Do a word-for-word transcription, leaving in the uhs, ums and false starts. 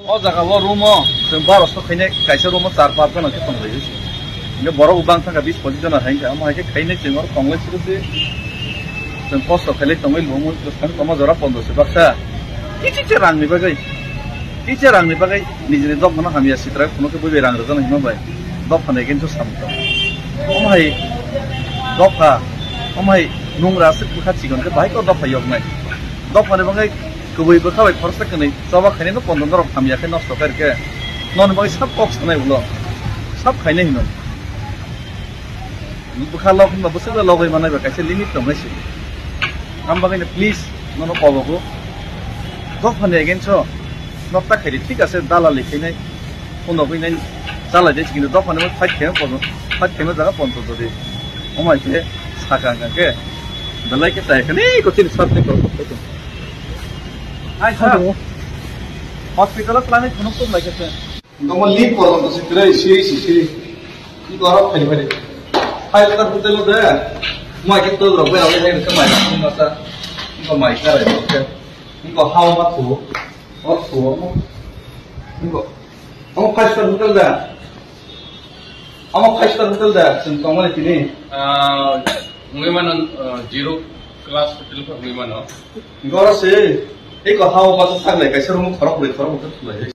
O jaga o room o chwng baro so khainai kaisa room o char pas jona khe tong lai. Hingke borok bo bang thangkha bis pochis jona hai khe, amo hai khe khainai chwng oro tong lai siro se. Chwng kosto khailai tongwi lumo, bwskang tongma jora pondo se baksa. Kichi che rang ni bagwi. Kichi rang ni bagwi nijini dopha no hamya sitra kuno khe bui rang rwjana hima bai. Dopha ni against o samung tong. Omo hai dopha, omo hai nungra se bwkha chikon khe bahai kok dopha yok nai. Dopha ni bagwi kubui bwkha bai khoroksa kwnwi choba khainai no pondo norok hamya khe nosto kha rikhe. Noni bagwi sab kok sanai ulo. Sab khainai hino. Bwkha lok hinba bwswk logwi manai ba kaisa limit tong hai se. Am bagwi no please nono kobogo. Dopha ni against o nok ta khaidi thik ase dalali khainai. Phunukgwi nai chalai de, kintu dophani mo fight khe podo, fight khe jaga ponto dodi. Omai khe saka hwnka khe belai khe chai khe ni ko chini sat ni ko. Ai sa. Hello. Hospital o twlangwi phunuk tum lai khe se. Nokmo leave porjonto se kwrwi siri si siri. Nokho aro phai phai. Five star hotel o de. Mai khe to rok bai rok hai se mai masa. Nokho mai karai khe. Nokho hao ma thu. O thu. Nokho. Omo five star hotel da? Omo five star hotel da? Chwng tongmani tini? Ah, wngwi mano, ah, zero class hotel khe wngwi mano. Goro se, eko hao basa saklai kaisa room khorok brwi khorok bwkha thulai.